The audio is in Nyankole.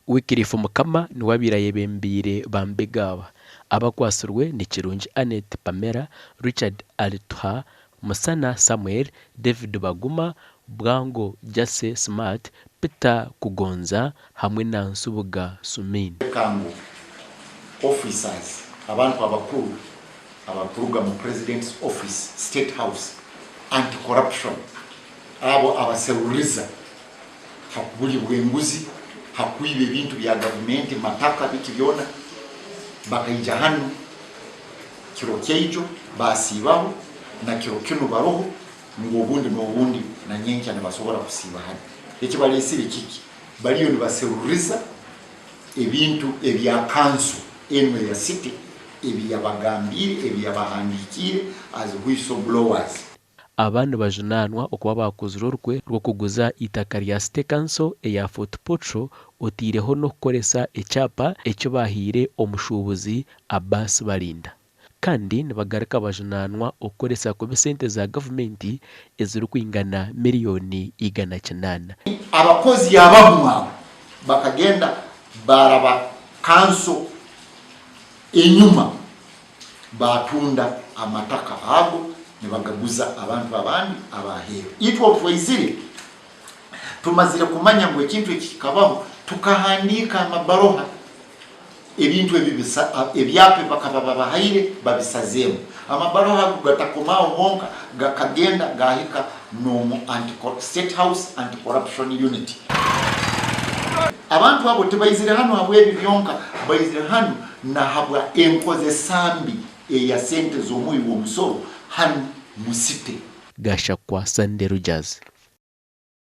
Wycliffe Mukama niwe abaire ayebembeire bambega aba. Abakwatsirwe ni Kirungi Annet Pamela, Richard Alituha, Musana Samuel, David Baguma, Bwango Jase Smart, Peter Kugonza hamwe na Nsubuga Sumin. Kango officers, abantu abakuru abarikuruga mu President's office, State House, Anti corruption, abo abaseruriza ha buri bw'enguzi, ha kwiba ebintu bya gavumenti, mataka, biki byona, bakaija hanu kiro kyaijo baasiibaho, na kiro kinu baroho, ngu obundi n'obundi na nyenkya nibasobora kusiiba hanu. Ekibaleesire kiki? Bariyo nibaseruriza ebintu ebya kanso enu eya city ebi yabagambiire, ebi yabahandiikiire as whistle blowers. Aba nibajunaanwa okuba baakozire orukwe rw'okuguza eitaka rya City Council eya Fort Portal oteireho n'okukoresa ekyapa eki baahaire omushuubuzi Abbas Balinda. Kandi nibagaruka bajunaanwa okukoresa kubi sente za gavumenti ezirikwingana miriyoni 108. Abakozi abamwe abo bakagenda baaraba kanso enyuma baatunda amataka ago nibagaguza abantu abandi ab'aheeru. Itwe obu twaizire tumazire kumanya ngu ekintu eki kikabaho, tukahandiika amabaroha ebintu ebi ebyapa ebi bakaba babahaire babisazeemu. Amabaroha ago gatakomaaho honka, gakagenda gaahika n'omu State House Anti-Corruption Unit. Abantu abo tibaizire hanu habw'ebi byonka, baizire hanu na habwa enkozesa mbi eya sente z'omuhi w'omusoro hanu mu city. Gashakwa Sunday Rogers.